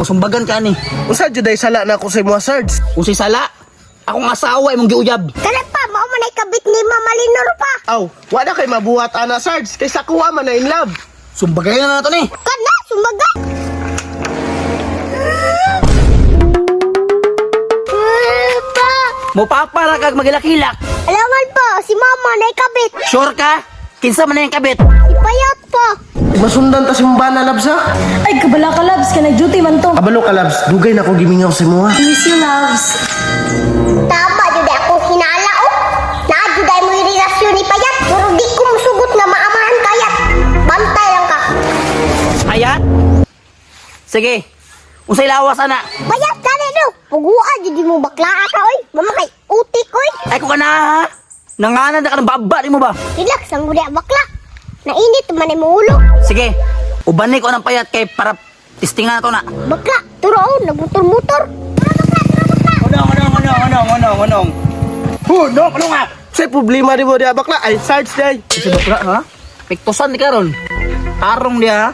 Sumbagan ka ni. Unsa jud ay sala na ako sa imo, Sarge? Unsay sala? Akong asawa imong giuyab. Kana pa, mao man ay kabit ni Mama Linor pa. Aw, wala kay mabuhat ana, Sarge, kay sa kuha man na in love. Sumbagay na nato ni. Kana, sumbagan. Pa, Mupapara kag magilak-hilak. alangan pa, si Mama na kabit. Sure ka? Kinsa man na yung kabit? Si Payat pa. Masundan ta si mong bana, Labs, ha? Ay, kabala ka, Labs. Kanay duty man to. Kabalo ka, Labs. Dugay na ko gimingaw sa imo, ha? Miss you, Labs. Tama jud ay akong hinala oh. Naa jud ay mo relasyon ni Payat, pero di ko musugot nga maamahan kayat. Bantay lang ka. Ayat? Sige. Unsay lawas ana? Payat dali no. Puguan jud mo baklaa ka oy. Mama kay utik oy. Ay ko ka na ha? Nanganan na ka ng baba nimo ba? Relax ang gudi bakla. Nainit man imong ulo. Sige. Ubanay ko ng payat kay para testingan na to na. Bakla, turoon nagmotor-motor. Unong, unong, unong, unong, unong, unong. Unong, unong nga! Sa problema di mo diha bakla ay Sarge day. Kasi bakla ha? Piktusan ni karon. Tarong diha ha?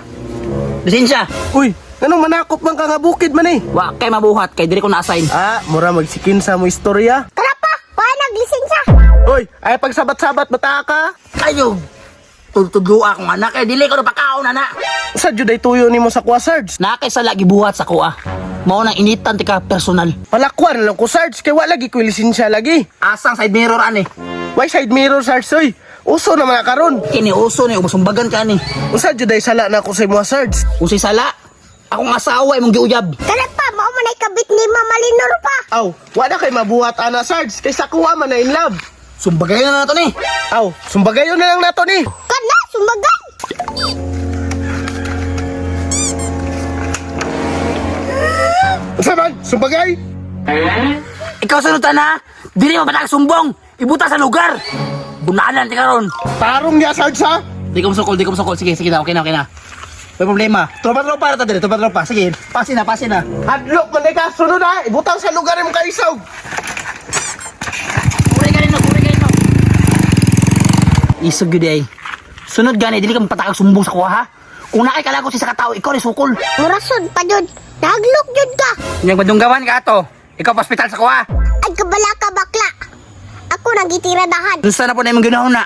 Lisensya. Uy, nganong manakop man ka nga bukid man eh? Wa kay mabuhat kay diri ko na-assign. Ah, mura magsikin sa mo istorya. Tara pa, paano naglisensya? Uy, ay pagsabat-sabat bata ka. Kayo. Tudlo akong anak kay dili ko na pakaon ana. Sa jud ay tuyo nimo sa kuha, Sarge. Na kay sala gibuhat sa kuha. Mao nang initan ti ka personal. Palakwan na lang ko, Sarge, kay wa lagi ko lisensya lagi. Asang side mirror ani. Why side mirror, Sarge, oy? Uso na man na karon. Kini uso ni umusumbagan ka ni. Unsa jud ay sala na ako sa imo, Sarge? Unsay sala? Akong asawa imong giuyab. Kana pa, mao man ay kabit ni Mama Linor pa. Aw, wala kay mabuhat ana, Sarge, kay sa kuha man na in love. Sumbagay na nato ni. Aw, sumbagayon na lang nato ni. Kana, sumbagan. Unsa man? Sumbagay? Ikaw sunod na, dili mo patag sumbong. Ibuta sa lugar. Bunalan ti karon. Tarong niya, Sarge, ha? Di ko masukol, di ko masukol. Sige, sige na, okay na, okay na. May problema. Tropa-tropa na ta diri, tropa-tropa. Sige, pasi na, pasi na. Hadlok man ka, sunod ha. Ibutang sa lugar imong kaisog. Uri ka rin, uri ka rin. Isog yun ay. Sunod gani, dili ka mapatag sumbong sa kuha ha. Kung nakay kalagot si sa katao, ikaw ni sukol. Murasod pa jud. Naglok jud ka. Yang badunggawan ka ato. Ikaw pa ospital sa kuha. Ay kabala ka bakla. Ako nagitira dahan. Unsa na po na imong ginahon na?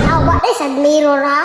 Awa eh, sa mirror ha.